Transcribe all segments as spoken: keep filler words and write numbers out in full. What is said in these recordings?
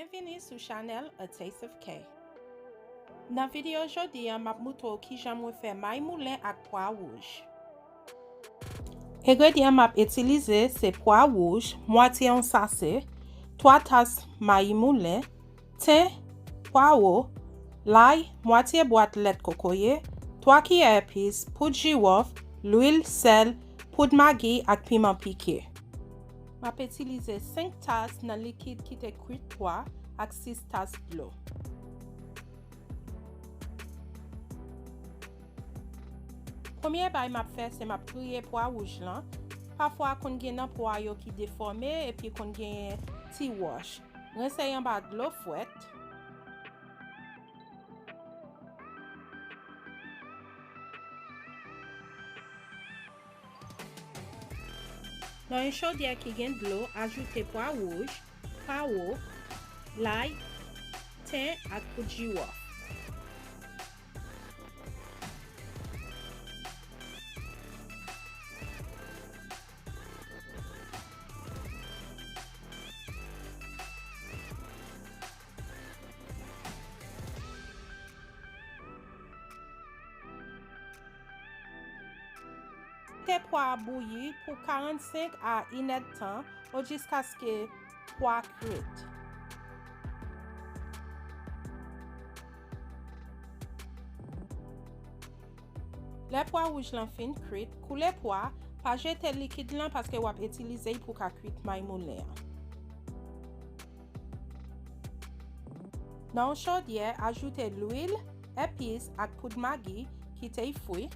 Byenvini sou chanèl A Taste of K. Nan videyo jodi a, m ap moutre w kijan mwen fè may moulen ak pwa wouj. Engredyan m ap itilize se pwa wouj, mwatye yon sase, twa tas mayi moulen, ten, pwawo, lay, mwatye bwat lèt kokoye, twa kiyè epis, poud jiwòf, lwil, sèl, poud magi ak piman pike. M ap itilize senk tas nan likid ki te kwit pwa ak sis tas dlo. Premye bagay m ap fè, se m ap triye pwa wouj lan. Pafwa, konn gen nan pwa yo ki defòme epi konn genyen ti wòch. Rense y anba dlo frèt. Nan yon chodyè ki gen dlo, ajoute pwa wouj, pwawo, lay, ten ak poud jiwòf. Kite pwa a bouyi pou karannsenk a inèdtan ou jiskaske pwa kwit. Lè pwa wouj lan fin kwit, koule pwa, pa jete likid lan paske w ap itilize l pou ka kwit may moulen an. Nan yon chodyè, ajoute lwil, epis ak poud magi, kite l fri.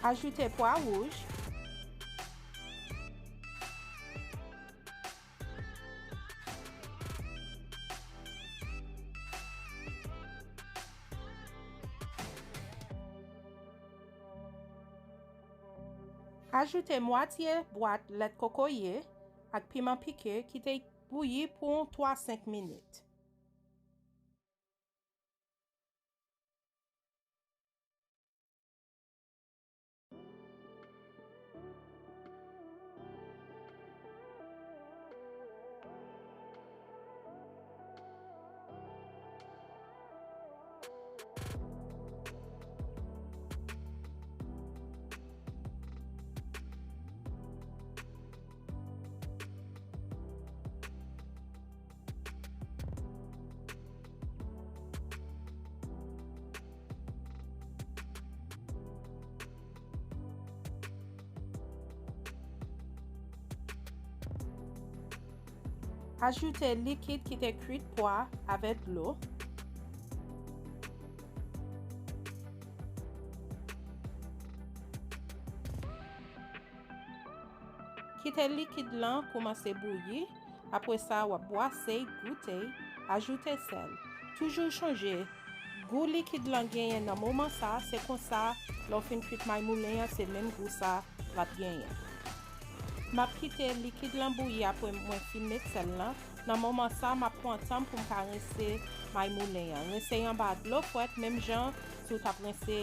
Ajoute pwa wouj. Ajoute mwatye bwat lèt kokoye ak piman pike, kite bouyi pou yon twa senk minit. Ajoute likid ki te kwit pwa avèk dlo. Kite likid lan koumanse bouyi, apre sa w ap bwase, goute, ajoute sèl. Toujou chonje, gou likid lan genyen nan moman sa, se konsa, lè w fin kwit may moulen an, se menm gou sa l ap genyen. M ap kite likid lan bouyi apre mwen fin met sèl lan. Nan moman sa, m ap pran tan m pou m ka rense may moulen an. Rense y anba dlo frèt, menm jan si w t ap rense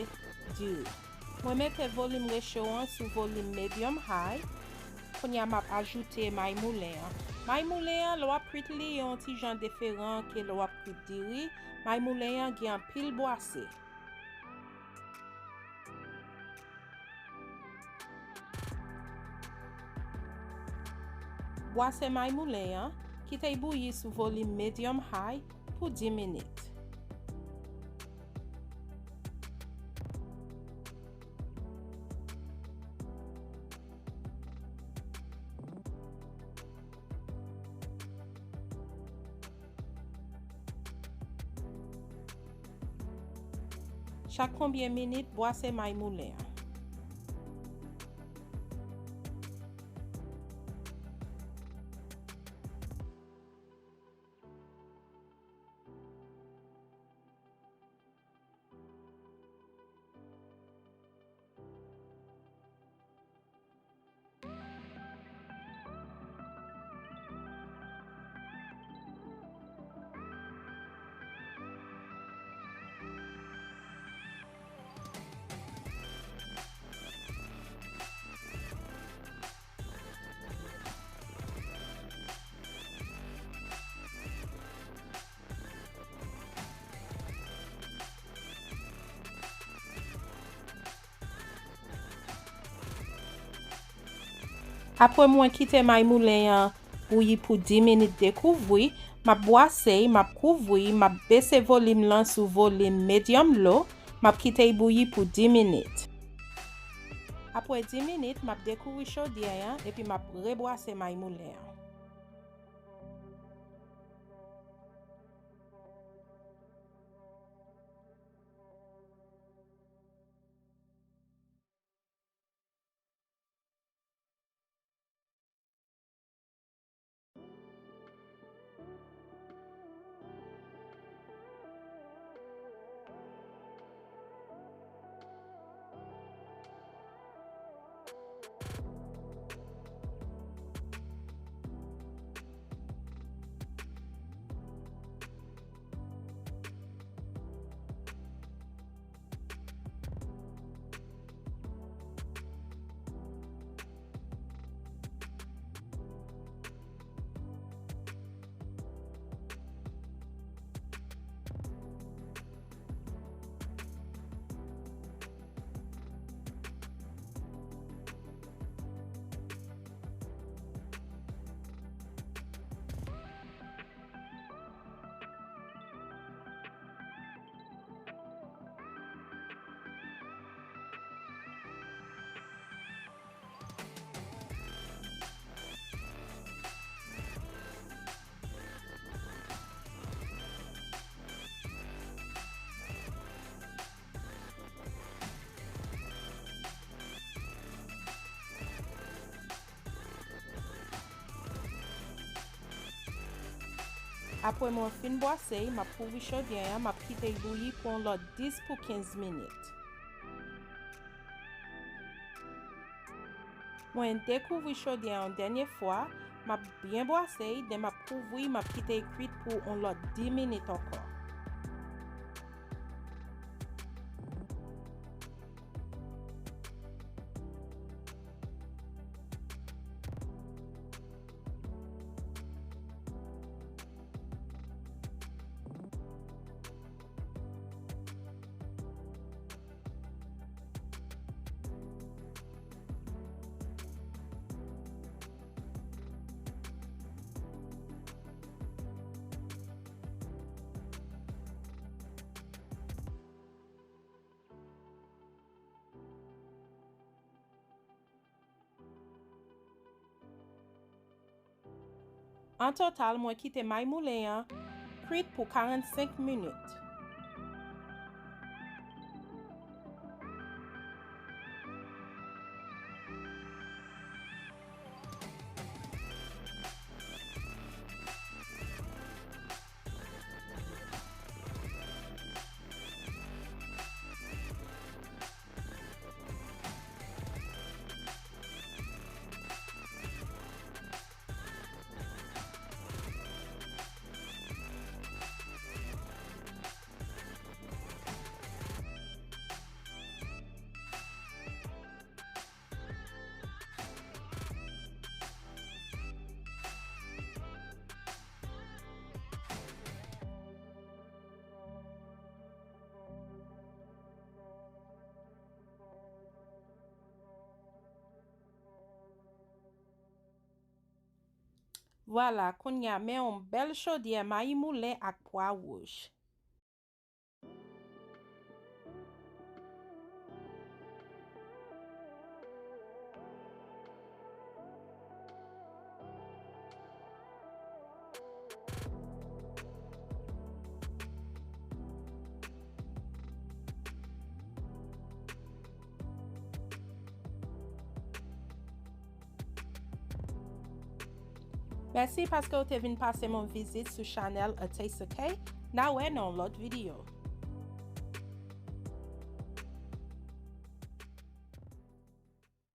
diri. Mwen mete volim recho an sou volim medium high. Kounye a m ap ajoute may moulen an. May moulen an, lè w ap kwit li, yon ti jan diferan ke lè w ap kwit diri. May moulen an gen anpil bwase. Bwase may moulen an, kite l bouyi sou volim medium high pou dis minit. Chak konbyen minit, bwase may moulen an. Apre mwen kite may moulen an bouyi pou dis minit, dekouvri, m ap bwase y, m ap kouvri y, m ap bese volim lan sou volim medium low, m ap kite y bouyi pou dis minit. Apre dis minit, m ap dekouvri chodyè an epi m ap rebwase may moulen an. Apre mwen fin bwase y, m ap kouvri chodyè an, m ap kite y bouyi pou yon lòt dis pou kenz minit. Mwen dekouvri chodyè an yon dènye fwa, m ap byen bwase y, den m ap kouvri, m ap kite y kwit pou yon lòt dis minit ankò. An total, mwen kite may moulen an kwit pou karannsenk minit. Vwala, kounye a, men yon bèl chodyè mayi moulen ak pwa wouj. Mèsi paske w te vin pase m yon vizit sou chanèl A Taste of K. N a wè nan yon lòt videyo.